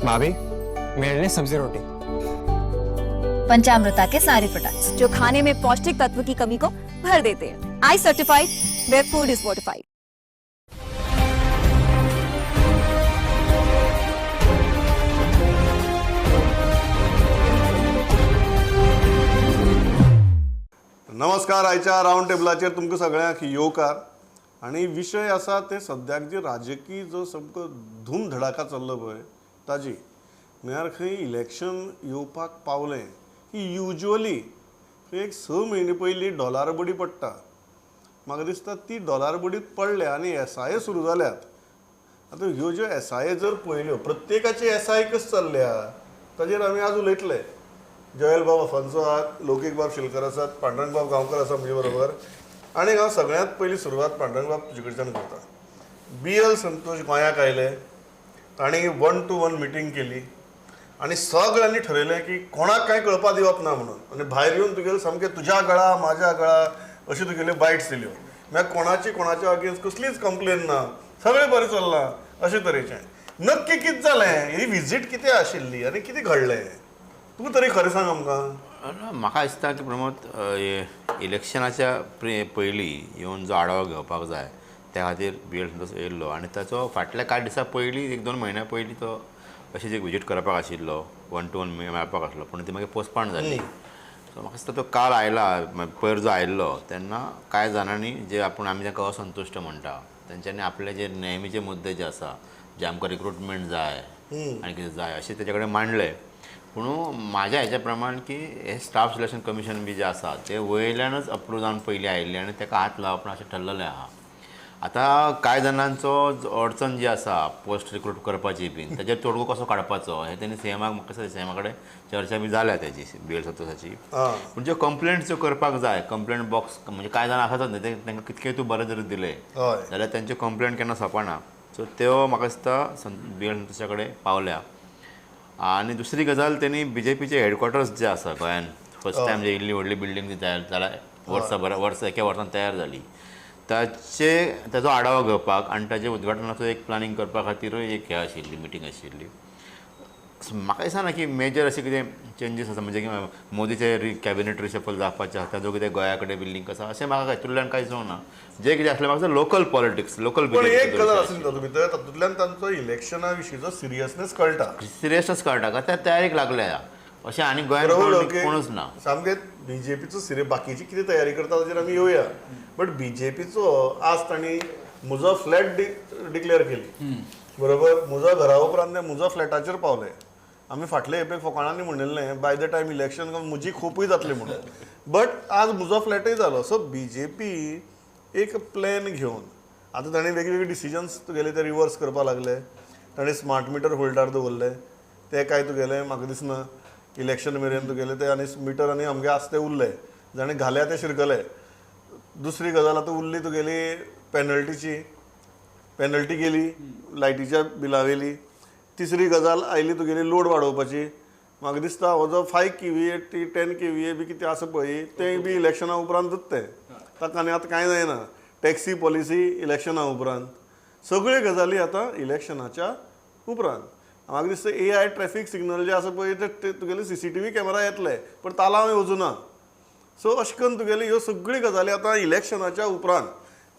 भाभी, मेरे लिए सब्जी रोटी। पंचामृता के सारे प्रोडक्ट्स जो खाने में पौष्टिक तत्व की कमी को भर देते हैं। I certified, where food is fortified. नमस्कार. आयच्या रावंड टेबलाचेर तुमकां सगळ्यांक येवकार. आनी विशय आसा ते सद्याक जी राजकीय जो सामको धूम धडाका चल्लो पळय ताजी, म्हळ्यार खंय इलेक्शन येवपाक पावलें की युज्युअली खंय एक 6 म्हयने पयलीं डॉलार बडी पडटा. म्हाका दिसता ती डॉलार बडी पडल्या आनी एस I ए सुरू जाल्यात. आतां ह्यो ज्यो एस I ए जर पळयल्यो, प्रत्येकाची एस I कशी चल्ल्या ताजेर आमी आज उलयतले. जॉयल बाब अफान्सो आहात, लौकीक बाब शिलकर आसात, पांडुरंग बाब गांवकर आसा म्हजे बरोबर. आनी हांव सगळ्यांत पयलीं सुरवात पांडुरंग बाब तुजे कडच्यान करता. बी एल संतोष गोंयाक आयले, तांणी 1 to 1 meeting केली आनी सगळ्यांनी ठरयलें की कोणाक कांय कळपा दिवप ना म्हणून. आनी भायर येवन तुगेले सामकें तुज्या गळा माझ्या गळा अश्यो तुगेल्यो बायट्स दिल्यो. म्हळ्यार कोणाची कोणाच्या अगेन्स्ट कसलीच कंप्लेन ना, सगळें बरें चल्लां अशे तरेचें. नक्की कितें जालें, ही विजीट कितें आशिल्ली आनी कितें घडलें, तूं तरी खरें सांग आमकां. म्हाका दिसता की प्रमोद, इलेक्शनाच्या पयलीं येवन जो आढावो घेवपाक जाय त्या खातीर बी एल संतोष येयल्लो आनी ताचो फाटल्या कांय दिसां पयलीं 1-2 म्हयन्या पयलीं तो अशीच एक विजीट करपाक आशिल्लो, 1 to 1 मेळपाक आसलो, पूण ती मागीर पोस्टपोन जाली. सो म्हाका दिसता तो काल आयला, पयर जो आयिल्लो तेन्ना कांय जाणांनी जे आपूण आमी तांकां असंतुश्ट म्हणटा तेंच्यांनी आपले जे नेहमीचे मुद्दे जे आसा, जे आमकां रिक्रुटमेंट जाय आनी कितें जाय अशें तेजे कडेन मांडलें. पूण म्हाज्या हेच्या प्रमाण की हे स्टाफ सिलेक्शन कमिशन बी जे आसा ते वयल्यानच अप्रूव जावन पयलीं आयिल्लें आनी ताका हात लावप ना अशें ठरलेलें आहा. आतां कांय जाणांचो अडचण जी आसा पोस्ट रिक्रूट करपाची बीन ताजेर तोडगो कसो काडपाचो हें तेणी सीएमाक, म्हाका दिसता सीएमा कडेन चर्चा बी जाल्या तेजी बी एल संतोषाची. पूण ज्यो कंप्लेंट्स ज्यो करपाक जाय, कंप्लेंट बॉक्स म्हणजे कांय जाणां आसातच न्ही, ते तांकां कितकें तूं बरें जरी दिलें जाल्यार तेंच्यो कंप्लेंट केन्ना सोंपना. सो त्यो म्हाका दिसता बी एल संतोषा कडेन पावल्या. आनी दुसरी गजाल, तेणी बी जे पीचे हेडक्वॉर्टर्स जे आसा गोंयान फर्स्ट टायम जे इल्ली व्हडली बिल्डींग जी तयार जाल्या वर्साभर वर्स एका वर्सान तयार जाली, ताचे ताजो आढावो घेवपाक आनी ताजे उद्घाटनाचो एक प्लॅनिंग करपा खातीरूय एक हें आशिल्ली मिटींग आशिल्ली. म्हाका दिसना की मेजर अशें कितें चेंजीस आसा, म्हणजे मोदीचे कॅबिनेट रिशफल जावपाचें आसा ताजो कितें गोंया कडेन बी लिंक आसा अशें म्हाका हातूंतल्यान कांय दिसूंक ना. जें कितें आसलें म्हाका लोकल पॉलिटिक्स, लोकल पण एक गजाल आसा तातूंत भितर, तातूंतल्यान तांचो इलेक्शना विशींचो सिरियसनेस कळटा. सिरियसनेस कळटा कारण त्या तयारीक लागल्या अशें. आनी गोंयांत कोणूच ना सामकें बीजेपीचो सिरियस, बाकीची कितें तयारी करता ताचेर आमी येवया, बट बीजेपीचो आज तांणी म्हजो फ्लॅट डिक्लेअर केली, बरोबर. म्हजो घरा उपरांत ते म्हजो फ्लॅटाचेर पावले. आमी फाटले खेपे फोकाणांनी म्हणिल्लें बाय the time election म्हजी खोपूय जातली म्हणून, बट आज म्हजो फ्लॅटूय जालो. सो बीजेपी एक प्लॅन घेवन आतां ताणें वेगवेगळे डिसिजन्स तुगेले ते रिवर्स करपाक लागले. ताणें स्मार्ट मिटर होल्डार दवरले, ते काय तुगेले म्हाका दिसना इलेक्शन मेरेन तुगेले ते आनी मिटर आनी अमके आसा ते उरले, जाणें घाल्या ते शिरकले. दुसरी गजाल आतां उरली तुगेली पेनल्टीची, पेनल्टी गेली लायटीच्या बिलावेली. तिसरी गजाल आयली तुगेली लोड वाडोवपाची. म्हाका दिसता हो जो 5 kVA 10 kVA बी कितें आसा पळय तें बी इलेक्शना उपरांतूच तें, ताका आनी आतां कांय जायना. टॅक्सी पॉलिसी इलेक्शना उपरांत, सगळ्यो गजाली आतां इलेक्शनाच्या उपरांत. म्हाका दिसता AI traffic signal जे आसा पळय ते तुगेले CCTV camera येतले, पण तालांव येवजुना. सो अशें करून तुगेली ह्यो सगळ्यो गजाली आतां इलेक्शनाच्या उपरांत.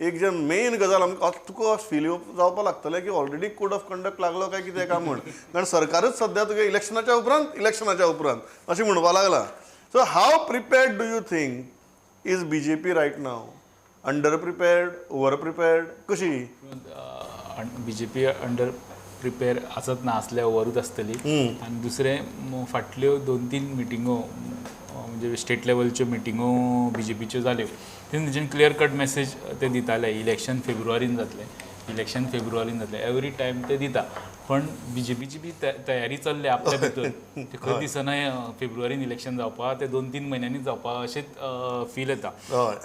एक जे मेन गजाल आमकां तुका फील जावपाक लागतलें की ऑलरेडी कोड ऑफ कंडक्ट लागलो काय कितें काय म्हण, कारण सरकारच सद्या तुगे इलेक्शनाच्या उपरांत इलेक्शनाच्या उपरांत अशें म्हणपाक लागलां. So how prepared do you think is BJP right now? Under prepared, over prepared, कशी? बीजेपी अंडर प्रिपेर आसत ना आसल्या ओवरूच आसतली. आनी दुसरें, फाटल्यो 2-3 मिटिंगो म्हणजे स्टेट लेवलच्यो मिटिंगो बीजेपीच्यो जाल्यो तेन्ना तेंच्यानी क्लियर कट मॅसेज ते दिताले, इलेक्शन फेब्रुवारीन जातलें, इलेक्शन फेब्रुवारीन जातलें, एवरी टायम ते दिता. पण बीजेपीची बी तयारी चल्ल्या आपल्या भितर, ते खंय दिसना फेब्रुवारीन इलेक्शन जावपा, ते 2-3 म्हयन्यांनी जावपा अशें फील येता.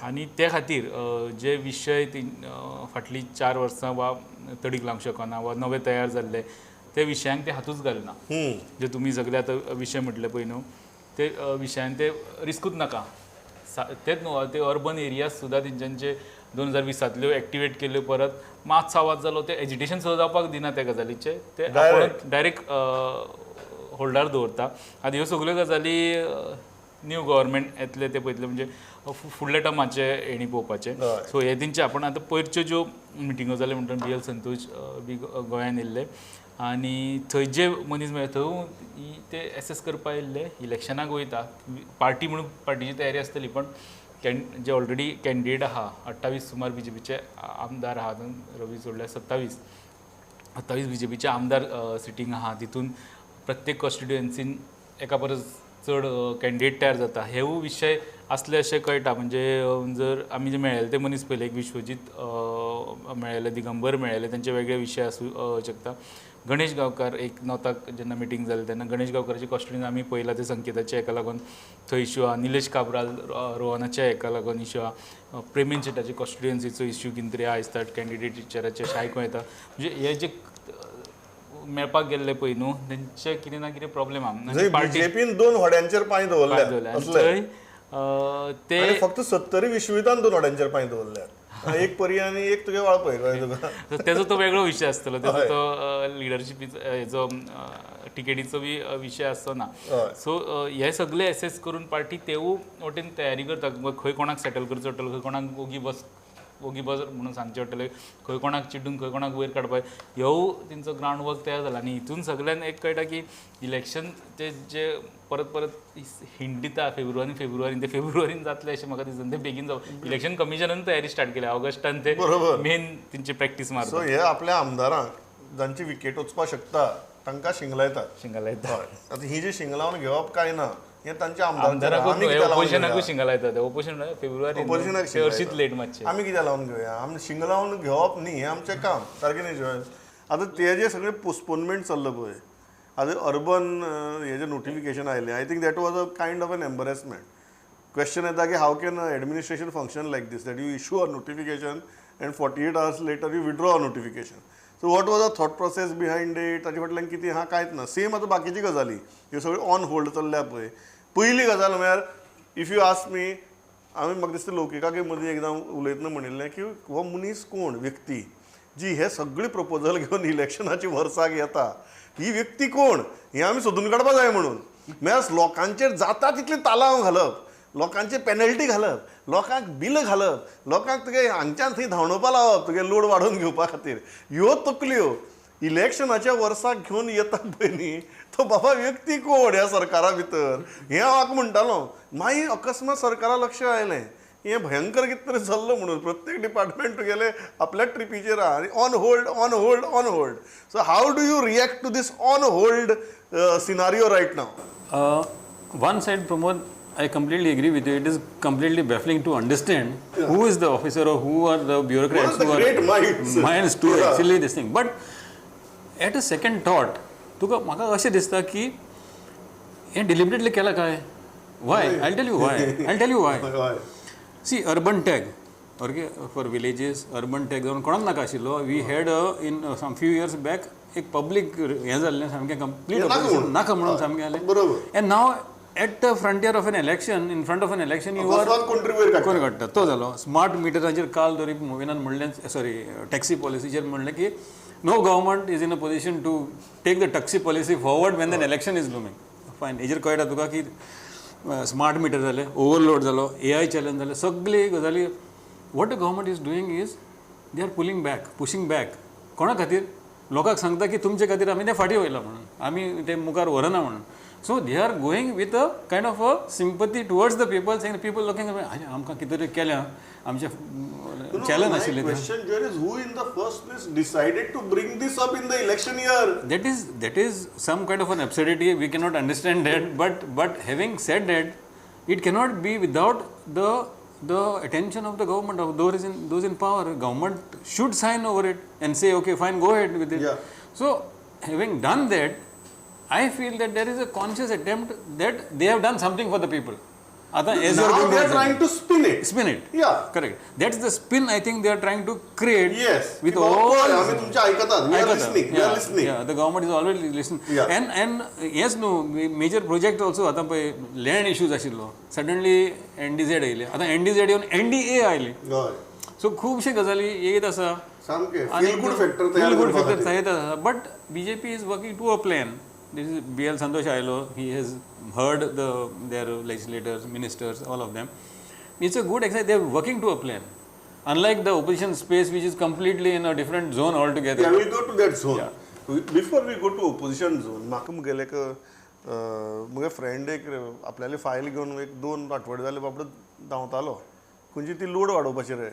आनी ते खातीर जे विशय ती फाटलीं 4 वर्सां वा तडीक लावंक शकना वा नवे तयार जाल्ले ते विशयांक ते हातूच घालना. जे तुमी सगळे आतां विशय म्हटले पळय न्हू ते विशयान ते रिस्कूच नाका. तेच न्हू ते अर्बन एरियाज सुद्दां तेंच्यांचे 2020तांतल्यो एक्टिवेट केल्यो परत. मातसो आवाज जालो, ते एजिटेशन सुद्दां जावपाक दिना त्या गजालीचे, ते डायरेक्ट होल्डार दवरता. आतां ह्यो सगल्यो गजाली न्यू गव्हर्मेंट येतले ते पळयतले, म्हणजे फुडल्या टर्माचे हेणी पळोवपाचें. सो हे तेंचे आपण आतां पयरच्यो ज्यो मिटिंगो जाल्यो म्हणटा, बी एल संतोष बी गोंयान येयल्ले आनी थंय जे मनीस मेळ्ळे थंय ते एसेस करपा येयल्ले. इलेक्शनाक वयता पार्टी म्हणून पार्टीची तयारी आसतली, पण जे ऑलरेडी कॅन्डिडेट आहा 28 सुमार बीजेपीचे आमदार आहा, रवी सोडल्यार 27 बीजेपीचे आमदार सिटींग आहा. तितून प्रत्येक कॉन्स्टिट्युएन्सीन एका परस चड कॅन्डिडेट तयार जाता, हेवूय विशय आसले अशें कळटा. म्हणजे जर आमी जे मेळ्ळे ते मनीस पयले, एक विश्वजीत मेळ्ळे, दिगंबर मेळ्ळे, तेंचे वेगळे विशय आसूं शकता. गणेश गांवकार एक नॉर्थाक जेन्ना मिटींग जाली तेन्ना गणेश गांवकाराची कॉन्स्टिट्युएन्सी आमी पळयला, ते संकेताच्या हेका लागून थंय इश्यू आहा. निलेश काब्राल रोहनाच्या हेका लागून इश्यू आहा. प्रेमेन शेटाचे कॉन्स्टिट्युएन्सीचो इश्यू कितें तरी आहा दिसता, कॅन्डिडेट टिचराचे अशें आयकूं येता. म्हणजे हे जे मेळपाक गेल्ले पळय न्हू तेंचे कितें ना कितें प्रॉब्लेम आहा. बीजेपीन 2 व्हड्यांचेर पांय दवरले थंय, ते फक्त 70 विश्वविधान 2 व्हड्यांचेर पांय दवरले, एक परी आनी एक तुगे वाळपय. तेजो तो वेगळो विशय आसतलो, तेजो तो लिडरशिपीचो हेजो टिकेटीचो बी विशय आसचो ना. सो हे सगळे एसेस करून पार्टी तेवूय वटेन तयारी करता, खंय कोणाक सेटल करचो पडटलो, खंय कोणाक ओगी बस ओगी बस म्हणून सांगचें पडटलें, खंय कोणाक चिड्डून खंय कोणाक वयर काडपाक, ह्यो तेंचो ग्रावंड वर्क तयार जाला. आनी हितून सगळ्यान एक कळटा की इलेक्शन ते जे परत परत हिंट दिता फेब्रुवारीन फेब्रुवारीन, ते फेब्रुवारीन जातले अशें म्हाका दिसना, ते बेगीन जावं. इलेक्शन कमिशनान तयारी स्टार्ट केल्या ऑगस्टान, ते मेन तेंची प्रॅक्टीस मारता. सो हे आपल्या आमदारांक जांची विकेट वचपाक शकता तांकां शिंगलायतात, शिंगलायतात. आतां ही जी शिंगलावन घेवप काय ना हे तांच्या आमदाराकूय शिंगलायतात. ओपोजिशन फेब्रुवारी हर्शीच लेट मातशें, आमी कित्याक लावन घेवया, आमी शिंगलावन घेवप न्ही हें आमचें काम सारकें न्ही जॉयल. आतां ते जे सगळें पोस्टपोनमेंट चल्लां पळय, आतां अर्बन हे जे नोटिफिकेशन आयलें, I think that was a kind of an embarrassment. Question येता की how can administration function like this, that you issue a notification and 48 hours later you withdraw a notification. So what was a thought process behind it, ताचे फाटल्यान कितें आहा कांयच ना. Same आतां बाकीची गजाली ह्यो सगळ्यो ऑन होल्ड चल्ल्या पळय. पयली गजाल म्हळ्यार if you ask मी, हांवें म्हाका दिसता लौकिकाक मदीं एकदां उलयतना म्हणिल्लें की हो मनीस कोण व्यक्ती जी हे सगळे प्रपोजल घेवन इलेक्शनाची वर्साक येता, ही व्यक्ती कोण हें आमी सोदून काडपा जाय म्हणून. म्हळ्यार लोकांचेर जाता तितली तालांव घालप, लोकांचे पेनल्टी घालप, लोकांक बिल घालप, लोकांक तुगे हांगच्यान थंय धांवडोवपा लावप तुगे लोड वाडोवन घेवपा खातीर, ह्यो तकल्यो इलेक्शनाच्या वर्साक घेवन येता पळय न्ही, तो बाबा व्यक्ती कोण ह्या सरकारा भितर हें हांव आतां म्हणटालो. मागीर अकस्मात सरकारा लक्ष आयलें हें भयंकर कितें तरी चल्लां म्हणून, प्रत्येक डिपार्टमेंट तुगेलें आपल्या ट्रिपीचेर आहा आनी on hold on hold on hold. So how do you react to this on hold scenario right now? One side Pramod, I completely agree with you. It is completely baffling to understand who is the officer or who are the bureaucrats, who are the great minds to actually this thing. But at a second thought, तुका म्हाका अशें दिसता की हें deliberately केलां काय? Why? I'll tell you why. I'll tell you why. See, urban tag, okay, for villages, urban tag जावन कोणाक नाका आशिल्लो. We had in some few years back एक पब्लीक हें जाल्लें सामकें कंप्लीट नाका म्हणून सामकें जालें. And now at the frontier of an election, in front of an election, you are कोण काडटा तो जालो. स्मार्ट मिटराचेर काल तरी मुविनान म्हणलें, सॉरी टॅक्सी पॉलिसीचेर म्हणलें की no government is in a position to take the taxi policy forward when an election is looming. Fine, हेजेर कळटा तुका की स्मार्ट मिटर जालें, ओवरलोड जालो, AI challenge जालें, सगळी गजाली. What the government is doing is they are pulling back, pushing back. कोणा खातीर? लोकांक सांगता की तुमचे खातीर आमी तें फाटीं वयला म्हणून, आमी तें मुखार व्हरना म्हणून. So they are going with a kind of a sympathy towards the people, saying people looking आमकां कितें तरी केल्या, आमचें चॅलेंज आशिल्लें. Question here is who in the first place decided to bring this up in the election year? That is some kind of an absurdity. We cannot understand that. But having said that, it cannot be without the attention of the government, of those in power. Government should sign over it and say, okay, fine, go ahead with it. Yeah. So having done that, I feel that there is a conscious attempt that they have done something for the people. Now they are trying to spin it. Spin it. Yeah. Correct. That's the spin I think they are trying to create. Yes. With all. We are listening. We are listening. Yeah. The government is already listening. Yeah. And yes, no, major project also. आता पळय land issues आशिल्लो. Suddenly NDZ आयले. आता NDZ येवन NDA आयले. So खुबशे गजाली येत आसा सामकें फील गुड फॅक्टर तयार फील गुड फॅक्टर येत आसा. But BJP is working to a plan. This is BL Santosh आयलो, he has heard the their legislators, ministers, all of them. It's a good exercise. They are working to a plan, unlike the opposition space which is completely in a different zone altogether. Yeah, we'll go to that zone. Yeah. Before we go to opposition zone, म्हाका मुगेले एक मुगे friend एक आपल्याली file घेवन एक 2 आठवडे जाले बाबडो धांवतालो, खंयची ती लोड वाडोवपाची रे,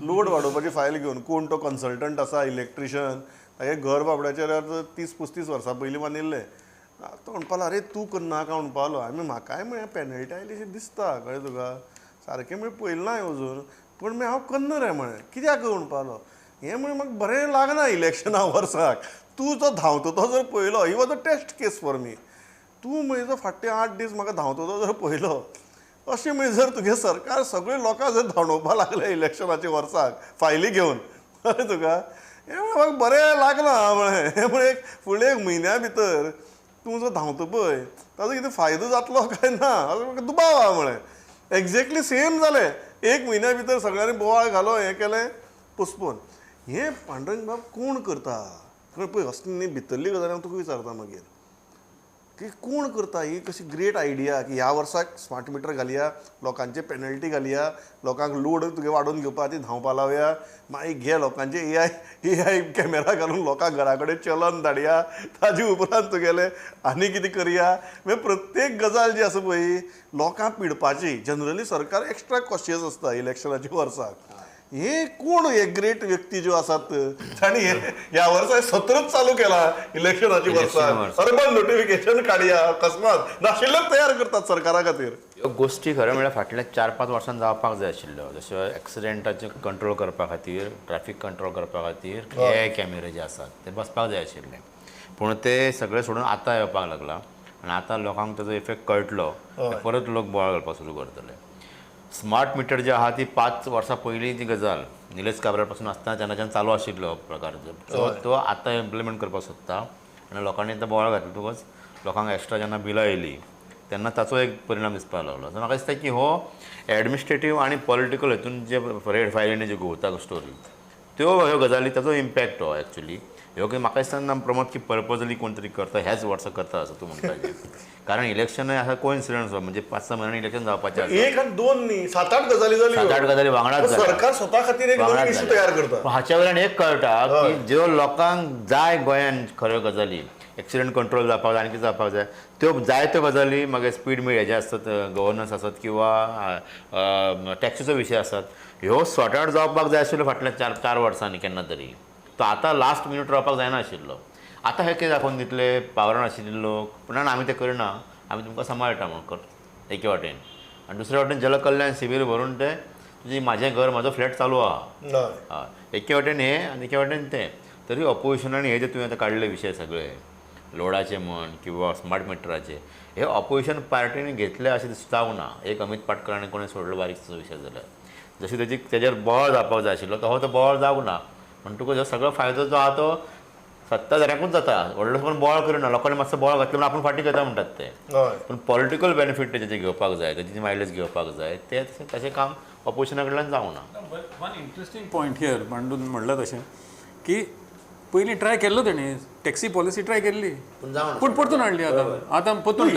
लोड वाडोवपाची फायल घेवन. कोण तो कन्सल्टंट आसा, इलेक्ट्रिशन, तागे घर बाबड्याचेर 30-35 वर्सां पयलीं बांदिल्लें. तो म्हणपालो अरे तूं करनाका म्हणपालो. आमी म्हाकाय म्हळ्यार पेनल्टी आयली अशी दिसता, कळ्ळें तुका, सारकें म्हळ्यार पळयलें ना अजून, पूण हांव करना रे म्हळें. कित्याक म्हणपालो हें म्हळें म्हाका बरें लागना इलेक्शना वर्साक. तूं जो धांवतो तो जर पळयलो, he was a test case for me. तूं म्हणजे जो फाटले 8 दीस म्हाका धांवतो तो जर पळयलो, अशें म्हणजे जर तुगे सरकार सगळे लोकां जर धांवडोवपाक लागले इलेक्शनाच्या वर्साक फायली घेवन, कळ्ळें तुका, हें म्हाका बरें लागना म्हळें. हें म्हळें एक फुडले एक म्हयन्या भितर तूं जो धांवतो पळय ताजो कितें फायदो जातलो काय ना असो म्हाका दुबाव आहा म्हळें. एक्झॅक्टली सेम जालें, एक म्हयन्या भितर सगळ्यांनी बोवाळ घालो, हें केलें, पोस्टपोन. हें पांडुरंग बाब कोण करता पळय, असली न्ही भितरली गजाल हांव तुका विचारता मागीर की कोण करता ही कशी ग्रेट आयडिया की ह्या वर्साक स्मार्ट मिटर घालया, लोकांचे पेनल्टी घालया, लोकांक लोड तुगे वाडोवन घेवपा खातीर धांवपा लावया, मागीर घे लोकांचे AI camera घालून लोकांक घरा कडेन चलन धाडया, ताजे उपरांत तुगेलें आनी कितें करया. मागीर प्रत्येक गजाल जी आसा पळय लोकांक पिडपाची. जनरली सरकार एक्स्ट्रा कॉशियस आसता इलेक्शनाच्या वर्साक. हे कोण हे ग्रेट व्यक्ती ज्यो आसात तांणी ह्या वर्सा सत्रच चालू केला इलेक्शनाच्या वर्सा, अर्बन नोटिफिकेशन काडया, अकस्मात नाशिल्लेच तयार करतात सरकारा खातीर. ह्यो गोश्टी खरें म्हळ्यार फाटल्या 4-5 वर्सां जावपाक जाय आशिल्ल्यो. जशें एक्सिडेंटाचें कंट्रोल करपा खातीर, ट्रॅफिक कंट्रोल करपा खातीर AI कॅमेरे जे आसात ते बसपाक जाय आशिल्ले, पूण ते सगळे सोडून आतां येवपाक लागला आनी आतां लोकांक ताजो इफेक्ट कळटलो, परत लोक बोवाळ घालपाक सुरू करतले. स्मार्ट मिटर जे आहा ती 5 वर्सां पयलीं ती गजाल निलेश काब्राल पासून आसतना तेन्नाच्यान चालू आशिल्लो प्रकार, सो तो आतां इम्प्लिमेंट करपाक सोदता आनी लोकांनी आतां बोवाळ घातलो तुकच लोकांक एक्स्ट्रा जेन्ना बिलां येयली तेन्ना ताचो एक परिणाम दिसपाक लागलो. सो म्हाका दिसता की हो एडमिनिस्ट्रेटीव आनी पॉलिटिकल हितून जे रेड फायलींनी ज्यो घुंवता स्टोरी त्यो ह्यो गजाली ताचो इम्पॅक्ट हो एक्चुली. ह्यो म्हाका दिसता प्रमोद की पर्पजली कोण तरी करता ह्याच वर्सा करता असो तूं म्हणटा, कारण इलेक्शन आसा कोइन्सिडन्स म्हणजे 5-6 म्हयन्यांनी इलेक्शन जावपाचें आसा. 1 आनी 2 न्ही, 7-8 गजाली जाल्यो, 7-8 गजाली वांगडाच जाल्या. सरकार स्वता खातीर एक नवीन इशू तयार करता. हाच्या वयल्यान एक कळटा की ज्यो लोकांक जाय गोंयांत खऱ्यो गजाली, एक्सिडंट कंट्रोल जावपाक जाय आनी कितें जावपाक जाय, त्यो जायत्यो गजाली मागीर स्पीड हेजे आसत, गव्हर्नन्स आसत किंवा टॅक्सीचो विशय आसत, ह्यो सॉर्ट आवट जावपाक जाय आशिल्ल्यो फाटल्या 4 वर्सांनी केन्ना तरी. तो आतां लास्ट मिनट रावपाक जायना आशिल्लो. आतां हे कितें दाखोवन दितले पावरान आशिल्ले लोक, पूण आमी तें करना, आमी तुमकां सांबाळटा म्हूण कर एके वाटेन, आनी दुसरे वाटेन जलकल्याण शिबीर भरून ते तुजी म्हाजें घर म्हाजो फ्लॅट चालू आहा. हय, एके वाटेन हें आनी एके वाटेन तें. तरी ऑपोजिशनान हे जे तुवें आतां काडले विशय सगळे लोडाचे म्हण किंवा स्मार्ट मिटराचे, हे ऑपोजिशन पार्टीन घेतले अशें जावंक ना. एक अमीत पाटकर आनी कोणें सोडलो बारीकसो विशय जाल्यार जशी तेजी तेजेर बोवाळ जावपाक जाय आशिल्लो तो तो बोवाळ जावंक ना. म्हणटकूच हो सगळो फायदो जो आहा तो सत्ताधाऱ्यांकूच जाता. व्हडलो कोण बोवाळ करिना, लोकांनी मातसो बोवाळ घातलो म्हणून आपूण फाटीं घेता म्हणटात ते, पूण पॉलिटिकल बेनिफीट तेजे जे घेवपाक जाय, तेजी मायलेज घेवपाक जाय, ते तशें काम ऑपोजिशना कडल्यान जावंक ना. वन इंट्रस्टींग पॉयंट here मांडून म्हणलां तशें की पयलीं ट्राय केल्लो तेणी टॅक्सी पॉलिसी ट्राय केल्ली, पूण परतून हाडली. आतां आतां परतून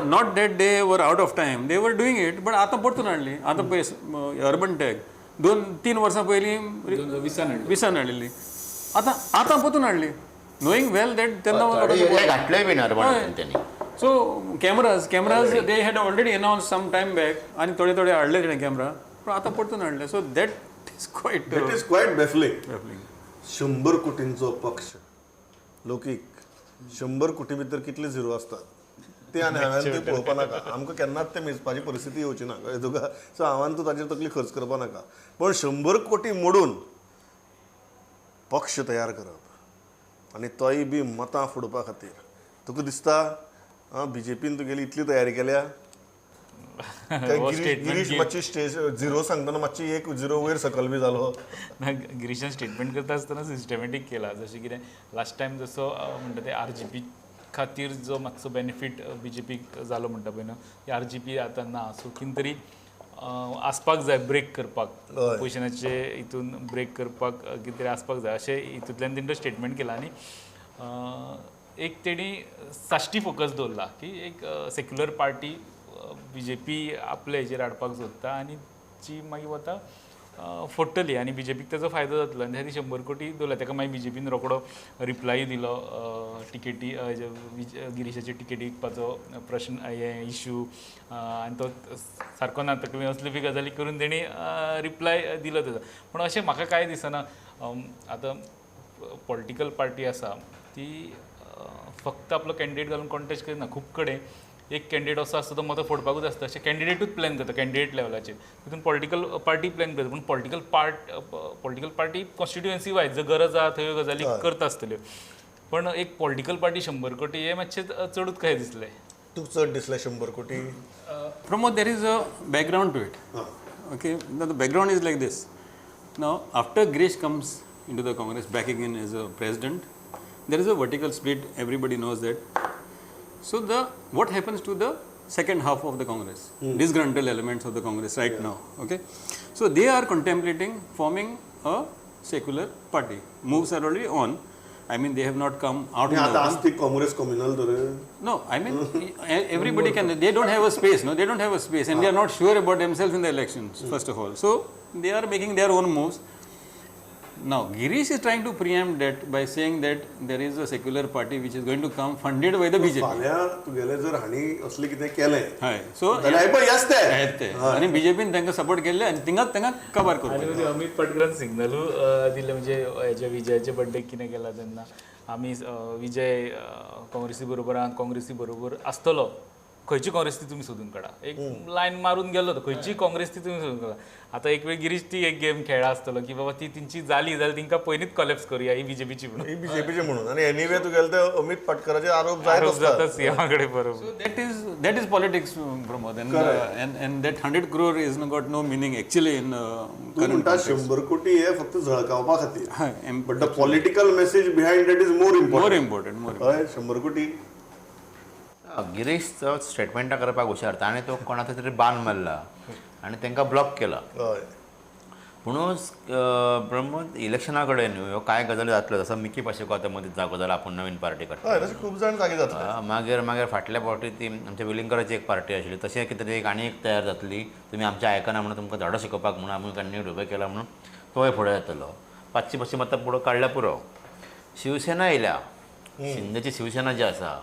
not that they were out of time, they were doing it, but आतां परतून हाडली. आतां पळय अर्बन टॅग 2-3 वर्सां पयलीं 20 हाडलेली, आतां आतां परतून हाडली, नोईंग वेल that तेन्ना घातलेय बीन अर्बन तेणी. So cameras they had already announce some time back, आनी थोडे थोडे हाडले तेणें कॅमरा, पूण आतां परतून हाडले. So that is quite that is quite baffling. 100 कोटींचो पक्ष लोकीक 100 कोटी भितर कितले झिरो आसतात ते आनी हांवें ते पळोवपा नाका, आमकां केन्नाच ते मेजपाची परिस्थिती येवची ना, कळ्ळें तुका. सो हांवें तूं ताजेर तकली खर्च करपा नाका. पण 100 कोटी मोडून पक्ष तयार करप आनी तोय बी मतां फोडपा खातीर, तुका दिसता बीजेपीन तुगेली इतली तयारी केल्या? गिरीश मातशी स्टेज झिरो सांगतना मातशी एक झिरो वयर सकल बी जालो ना. गिरीशान स्टेटमेंट करता आसतना सिस्टमॅटीक केला, जशें कितें लास्ट टायम जसो म्हणटा ते RGP खातीर जो मातसो बेनिफीट बीजेपीक जालो म्हणटा पळय न्हू, RGP आतां ना, सो कितें तरी आसपाक जाय ब्रेक करपाक, ऑपोजिशनाचे हितून ब्रेक करपाक कितें तरी आसपाक जाय अशें हितूंतल्यान तेणी स्टेटमेंट केलां. आनी एक तेणी साश्टी फोकस दवरला की एक सेक्युलर पार्टी बीजेपी आपले हेजेर हाडपाक सोदता आनी जी मागीर वता फोडटली आनी बीजेपीक ताचो फायदो जातलो आनी त्या 100 कोटी दवरला. ताका मागीर बीजेपीन रोकडो रिप्लाय दिलो, टिकेटी गिरीशाची टिकेटी विकपाचो प्रश्न हे इशू आनी तो सारको ना तकली असली बी गजाली करून तेणी रिप्लाय दिलो ताजो. पूण अशें म्हाका कांय दिसना. आतां पॉलिटिकल पार्टी आसा ती फक्त आपलो कॅन्डिडेट घालून कॉन्टेस्ट करिना. खूब कडेन एक कॅन्डिडेट असो आसता तो मतां फोडपाकूच आसता, अशें कॅन्डिडेटूच प्लॅन करता कॅन्डिडेट लेवलाचेर, तितून पॉलिटिकल पार्टी प्लॅन करता. पूण पॉलिटिकल पार्टी कॉन्स्टिट्युएन्सी वायज जर गरज आहा थंय गजाली करता आसतल्यो, पण एक पॉलिटिकल पार्टी 100 कोटी हे मातशें चडूच काय दिसलें. तुका चड दिसलें 100 कोटी? Pramod, there is a background to it. Okay, the background is like this. Now after Girish comes into the Congress back again as a president, there is a vertical split, everybody knows that. So the what happens to the second half of the Congress, disgruntled elements of the Congress right now, okay? So they are contemplating forming a secular party. Moves are already on. I mean, they have not come out in the open. Congress communal. No, I mean, everybody can, they don't have a space, no? They don't have a space and they are not sure about themselves in the elections, first of all. So they are making their own moves. Now, Girish is trying to preempt that by saying that there is a secular party which is going to come funded by the BJP. So, आणि बीजेपीन तांकां support केल्ले आनी थिंगाच तांकां कबार करपाक. अमित पटकरान सिग्नलूय दिले, म्हणजे हेच्या विजयाचे बड्डे कितें केला तेन्ना आमी विजय काँग्रेसी बरोबर आहा, काँग्रेसी बरोबर आसतलो, खंयची काँग्रेस ती तुमी सोदून काडा, एक लायन मारून गेलो तो, खंयची काँग्रेस ती तुमी सोदून काडा. आतां एक वेळ गिरीश ती एक गेम खेळा आसतलो की बाबा ती तेंची जाली जाल्यार तांकां पयलींच कॉलेप्स करुया ही बीजेपीची म्हणून, ही बीजेपीची म्हणून. आनी एनिवे तुगेले ते अमित पाटकराचे आरोप जाता सीएमा कडेन बरोबर. So that is politics, Pramod, and that 100 crore is got no meaning actually in तूं म्हणटा 100 कोटी हे फक्त झळकावपा खातीर, but the political message behind that is more important. More important, more. हय, 100 कोटी. गिरीश स्टेटमेंटां करपाक हुशार, ताणें तो कोणाचो तरी बान मारला आनी तांकां ब्लॉक केला. म्हणून प्रमोद इलेक्शना कडेन ह्यो कांय गजाली जातल्यो, जसो मिकी पाशेको आतां मदीं जागो जाला आपूण नवीन पार्टी काडटा, खूब जाण जागे जातले. मागीर मागीर फाटल्या फावटी ती आमच्या वेलिंगकराची एक पार्टी आशिल्ली, तशें कितें तरी एक आनी एक तयार जातली, तुमी आमचें आयकना म्हणून तुमकां धडो शिकोवपाक म्हणून आमी कॅन्डिडेट उबे केला म्हणून तोय फुडें येतलो. 500-500 मतां फुडें काडल्या पुरो. शिवसेना येयल्या, शिंदेची शिवसेना जी आसा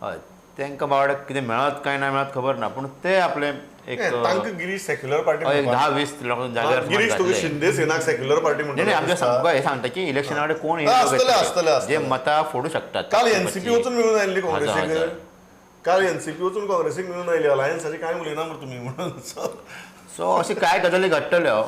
हय, तांकां बावड्याक कितें मेळत काय ना मेळत खबर ना, पूण ते आपले एक गिरीश सेक्युलर पार्टी 10-20 लोकांक जाग्यार गिरीश तुका शिंदे सेनाक सेक्युलर पार्टी म्हणटा. नाही, आमच्या सामको हे सांगता की इलेक्शना कडेन कोण जे मतां फोडू शकतात. काल एनसीपी वचून मेळून आयिल्ली काँग्रेसीक, काल एनसीपी वचून काँग्रेसीक मेळून आयली, अलायन्साची कांय उलयना मरे तुमी म्हणून. सो अशें कांय गजाली घडटल्यो,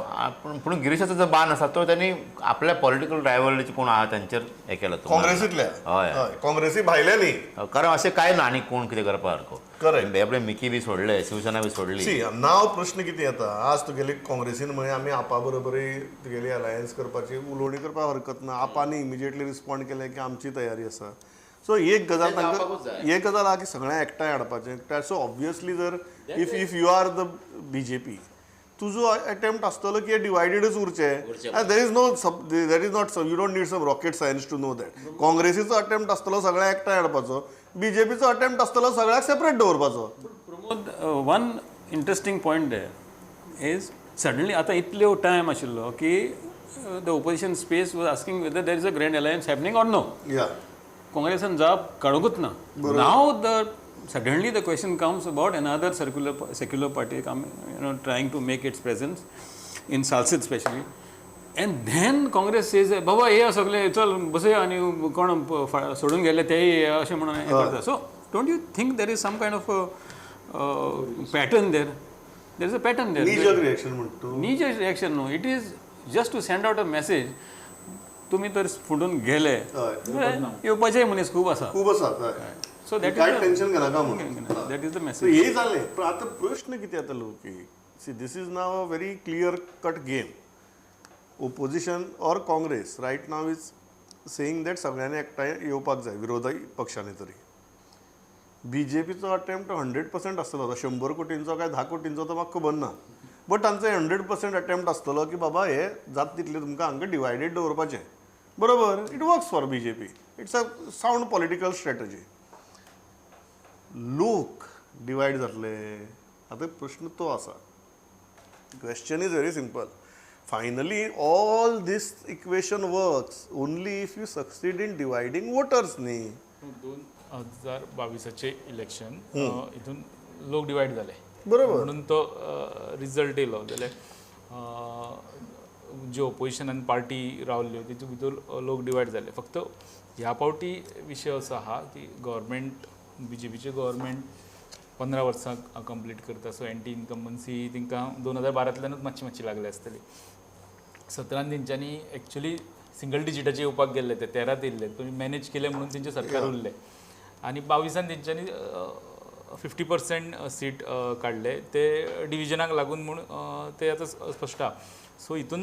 पूण गिरीशाचो जो बान आसा तो तांणी आपल्या पॉलिटिकल रायवल कोण आहा तांचेर हें केला काँग्रेसींतल्या. हय, काँग्रेसी भायल्या न्ही, कारण अशें कांय ना आनी कोण कितें करपा सारको. करेक्ट, आपले मिकी बी सोडले, शिवसेना बी सोडली. सी नाव प्रश्न कितें येता, आज तुगेली काँग्रेसीन म्हळें आमी आपा बरोबरय तुगेली अलायन्स करपाची उलोवणी करपाक हरकत ना, आपानी इमिजिएटली रिस्पॉन्ड केलें की आमची तयारी आसा. सो एक गजाल तांकां, एक गजाल आहा की सगळ्यांक एकठांय हाडपाचें. सो ऑब्वियसली जर if you are the BJP, तुजो अटेम्प्ट आसतलो की डिवायडेडच उरचे. There is no, there is not, you don't need some rocket science to know that. काँग्रेसीचो अटेम्प्ट आसतलो सगळ्यांक एकठांय हाडपाचो, बीजेपीचो अटेम्प्ट आसतलो सगळ्यांक सेपरेट दवरपाचो. Pramod, one interesting point there is suddenly आतां इतल्यो टायम आशिल्लो की the opposition space was asking whether there is a grand alliance happening or no. काँग्रेसान जाप काडूंकच ना. Now the suddenly the question comes about another secular party you know, trying to make its presence in Salcete especially, and then Congress says, "Baba, हे सगळे चल बसया आनी कोण सोडून गेले तेय अशें म्हणून हें करता." So don't you think there is some kind of a pattern there? There is a pattern there. Knee-jerk reaction म्हणतो. Knee-jerk reaction, no. It is just to send out a message. तुमी तर फुडून गेले, येवपाचेय मनीस खूब आसा, खूब आसा. So that काय टेन्शन घेनाका म्हणून. That is the message. हे जालें, पण आतां प्रश्न कितें येतलो की see this is now a very clear cut game. Opposition or Congress right now is saying that सगळ्यांनी एकठांय येवपाक जाय, विरोधी पक्षांनी तरी. बीजेपीचो अटेम्प्ट 100% आसतलो. आतां 100 कोटींचो काय 10 कोटींचो तो म्हाका खबर ना, बट तांचो 100% अटेम्प्ट आसतलो की बाबा हे जाता तितले तुमकां हांगा डिवायडेड दवरपाचें. बरोबर, it works for BJP, it's a sound political strategy. लोक डिवायड जातले, आतां प्रश्न तो आसा. Question is very simple. Finally all this equation works only if you succeed in dividing voters न्ही. 2022 इलेक्शन हितून लोक डिवायड जाले, बरोबर, म्हणून तो रिजल्ट येयलो. जाल्यार ज्यो ओपोजिशनान पार्टी रावल्ल्यो तितून भितर लोक डिवायड जाले. फक्त ह्या फावटी विशय असो आहा की गव्हर्मेंट, बीजेपीचें गव्हर्मेंट 15 वर्सां कंप्लीट करता. सो एंटी इनकम्बन्सी तांकां 2012तल्यानूच मातशी मातशी लागली आसतली. 17 तेंच्यांनी एक्चुली सिंगल डिजिटाचे येवपाक गेल्ले, ते 13 येयल्ले, पूण मॅनेज केले म्हणून तेंचें सरकार उरलें. आनी 22 तेंच्यांनी 50% सीट काडले, ते डिविजनाक लागून म्हूण ते आतां स्पश्ट आहा. सो हितून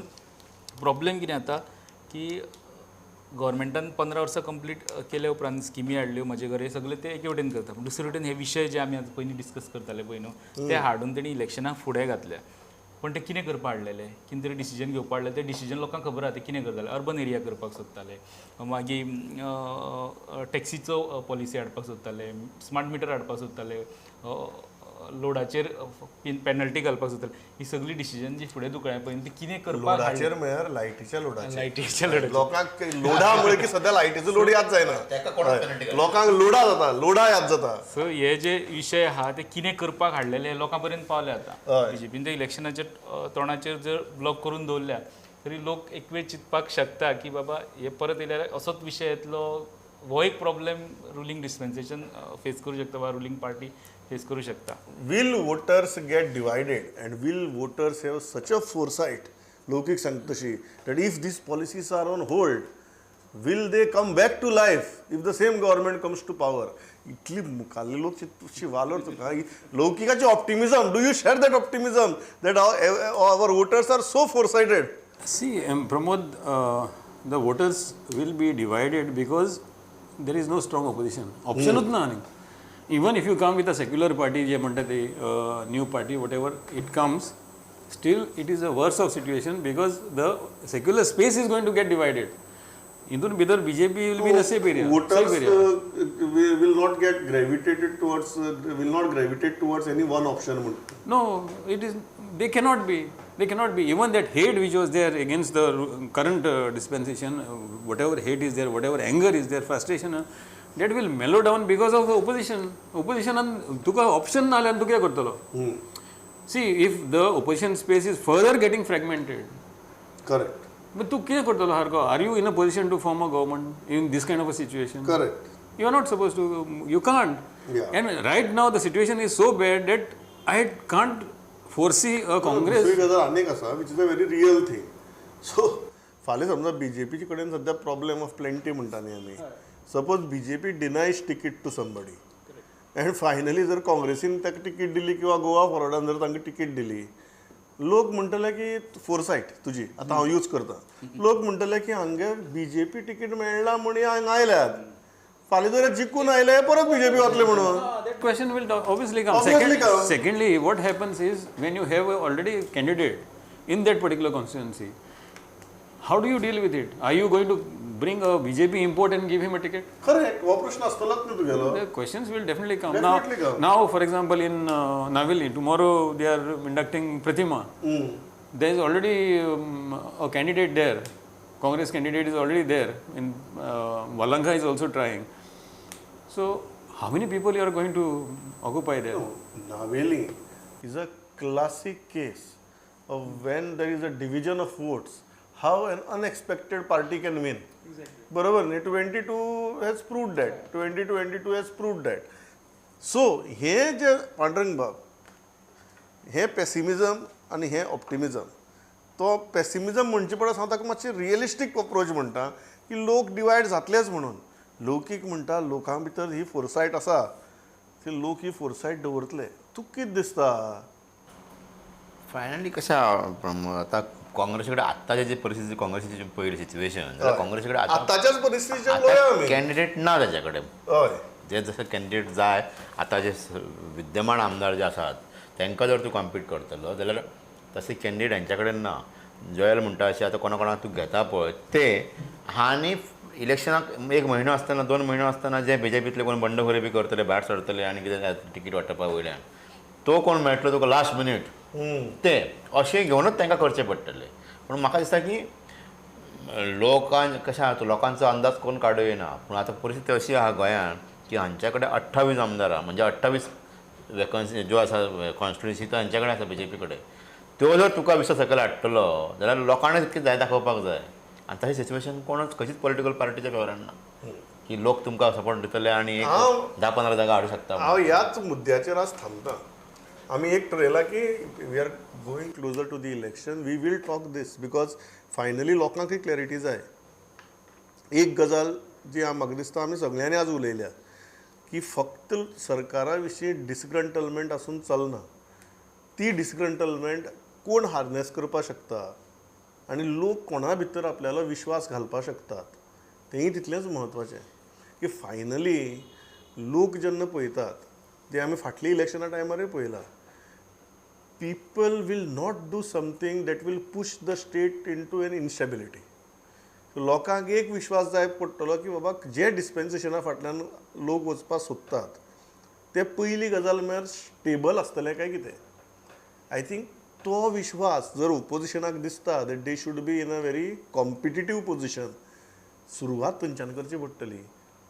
प्रॉब्लेम कितें जाता की गव्हर्मेंटान 15 वर्सां कंप्लीट केल्या उपरांत स्किमी हाडल्यो, म्हजे घर हे सगळे ते एके वटेन करता, पूण दुसरे वटेन हे विशय जे आमी आतां पयलीं डिस्कस करताले पळय न्हू, ते हाडून तेणी इलेक्शनाक फुडें घातल्या. पण ते कितें करपा हाडलेले, कितें तरी डिसिजन घेवपा हाडलें, तें डिसिजन लोकांक खबर आहा ते कितें करताले. अर्बन एरिया करपाक सोदताले, मागीर टॅक्सीचो पॉलिसी हाडपाक सोदताले, स्मार्ट मिटर हाडपाक सोदताले, लोडाचेर पेनल्टी घालपाक सोदताले. ही सगळी डिसिजन जी फुडें धुकळ्या पळय ती कितें करपाक, लोडाचेर म्हळ्यार लायटीच्या लोडाचेर, लायटीच्या लोडाचेर लोकांक लोडा मुळे की सद्या लायटीचो लोड याद जायना, लोकांक लोडा जाता, लोडा याद जाता. सो हे जे विशय आहा ते कितें करपाक हाडलेले लोकां पर्यंत पावले. आतां बीजेपीन ते इलेक्शनाच्या तोंडाचेर जर ब्लॉक करून दवरल्या तरी लोक एक वेळ चिंतपाक शकता की बाबा हे परत येयल्यार असोच विशय येतलो. हो एक प्रॉब्लेम रुलींग डिस्पेन्सेशन फेस करू शकता वा रुलींग पार्टी फेस करू शकता. Will voters get divided and will voters have such a foresight, लौकीक सांगता तशी, that if these policies are on hold, will they come back to life if the same government comes to power? इतली मुखाल्ले लोक चितशी वालोर तुका लौकिकाची optimism. Do you share that optimism that our voters are so foresighted? See Pramod, the voters will be divided because there is no strong opposition. ऑप्शनूच ना आनीक. Even if you come with a secular party, जे म्हणटा ते new party, whatever it comes, still it is a worse of situation because the secular space is going to get divided. हितून भितर BJP will be in a safe area. Voters will not get gravitated towards, will not gravitate towards any one option म्हणून. No, it is, they cannot be. They cannot be. Even that hate which was there against the current dispensation, whatever hate is there, whatever anger is there, frustration, that will mellow down because of the opposition. Opposition तुका option ना आल्यार तूं कितें करतलो? See, if the opposition space is further getting fragmented. Correct. But तूं कितें करतलो सारको? Are you in a position to form a government in this kind of a situation? Correct. You are not supposed to, you can't. Yeah. And right now the situation is so bad that I can't foresee a Congress. दुसरी गजाल आनीक आसा, which is a very real thing. So फाल्यां समजा बीजेपीचे कडेन सद्या problem of plenty म्हणटा न्ही आमी. Suppose BJP denies ticket to somebody and finally जर काँग्रेसीन ताका तिकीट दिली किंवा गोवा फॉरवर्डान जर तांकां तिकीट दिली, लोक म्हणटले की फोरसायट तुजी आतां हांव यूज करता. लोक म्हणटले की हांगे बीजेपी तिकीट मेळ्ळा म्हूण हांगा आयल्यात, फाल्यां जर जिखून आयले परत बीजेपी वतले म्हणून. That question will obviously come. Obviously come. Secondly, what happens is when you have already a candidate in that particular constituency, how do you deal with it? Are you going to bring a BJP import and give him a ticket? Correct. हो प्रश्न आसतलोच न्ही तुगेलो. The questions will definitely come. Definitely come. Now, for example, in Navili, tomorrow they are inducting Pratima. There is already a candidate there. Congress candidate is already there. In Valanga is also trying. So, how many people you are going to occupy there? No, Naveli is a classic case of when there is a division of votes, how an unexpected party can win. Exactly. Barabar nahi, 22 has proved that. 2022 has proved that. So, हे जे पांडुरंग बाब, हे pessimism आणि हे optimism, तो pessimism म्हणचे परस हांव ताका मातशें रियलिस्टीक अप्रोच म्हणटा की लोक डिवायड जातलेच म्हणून. लौकीक म्हणटा लोकां भितर ही फोरसायट आसा, ते लोक ही फोरसायट दवरतले. तुका कितें दिसता फायनली कशें आतां काँग्रेसी कडेन आत्ताचे जे परिस्थिती, काँग्रेसीची पयली सिच्युएशन, काँग्रेसी कडेन आतांच्याच परिस्थितीचेर उलोवया आमी. कॅन्डिडेट ना ताच्या कडेन. हय. जे जशे कॅन्डिडेट जाय आतां जे विद्यमान आमदार जे आसात तांकां जर तूं कॉम्पीट करतलो जाल्यार तशे कॅन्डिडेट हेंच्या कडेन ना. जोयल म्हणटा अशें आतां कोणा कोणाक तूं घेता पळय ते आनी इलेक्शनाक एक म्हयनो आसतना 2 म्हयनो आसतना जे बीजेपींतले कोण बंडखोरी बी करतले भायर सरतले आनी कितें तिकीट वांटपा वयल्यान तो कोण मेळटलो तुका लास्ट मिनीट ते अशें घेवनूच तांकां करचें पडटलें. पूण म्हाका दिसता की लोकां कशें आहा लोकांचो अंदाज कोण काडूं येना. पूण आतां परिस्थिती अशी आहा गोंयांत की हांच्या कडेन 28 आमदार आहा, म्हणजे 28 वेकन्सी ज्यो आसा कॉन्स्टिट्युन्सी त्यो हांच्या कडेन आसा बीजेपी कडेन. त्यो जर तुका विश्वास सकयल हाडटलो जाल्यार लोकांनी तितकें जाय दाखोवपाक जाय. आनी तशें सिच्युएशन कोणूच खंयचीच पॉलिटिकल पार्टीच्या फेवरान ना की लोक तुमकां सपोर्ट दितले आनी एक 10-15 जागा हाडूं शकता. हांव ह्याच मुद्द्याचेर आज थांबता. आमी एक ठरयलां की we are going closer to the election, we will talk this because finally लोकांकय क्लॅरिटी जाय. एक गजाल जी म्हाका दिसता आमी सगळ्यांनी आज उलयल्या की फक्त सरकारा विशीं डिसग्रंटलमेंट आसून चलना, ती डिसग्रंटलमेंट कोण हार्नेस करपाक शकता आनी लोक कोणा भितर आपल्यालो विश्वास घालपाक शकतात तेंय तितलेंच म्हत्वाचें. की फायनली लोक जेन्ना पळयतात ते आमी फाटल्या इलेक्शना टायमारूय पळयलां, people will not do something that will push the state into an instability. लोकांक एक विश्वास जाय पडटलो की बाबा जे डिस्पेन्सेशना फाटल्यान लोक वचपाक सोदतात ते पयली गजाल म्हळ्यार स्टेबल आसतलें काय कितें. I think तो विश्वास जर ओपोजिशनाक दिसता that they should be in a very competitive position, सुरवात थंयच्यान करची पडटली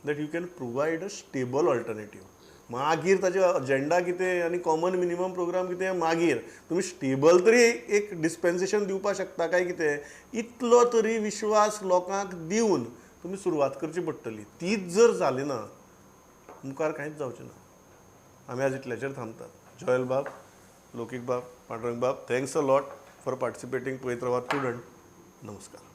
that you can provide a stable alternative. मागीर ताजे अजेंडा कितें आनी कॉमन मिनिमम प्रोग्राम कितें मागीर तुमी स्टेबल तरी एक डिस्पेन्सेशन दिवपाक शकता काय कितें, इतलो तरी विश्वास लोकांक दिवन तुमी सुरवात करची पडटली. तीच जर जाली ना मुखार कांयच जावचें ना. आमी आज इतल्याचेर थांबतात. जोयल बाब, लोकीक बाब, पांडुरंग बाब, thanks a lot for participating. पळयत रावात प्रुडंट. नमस्कार.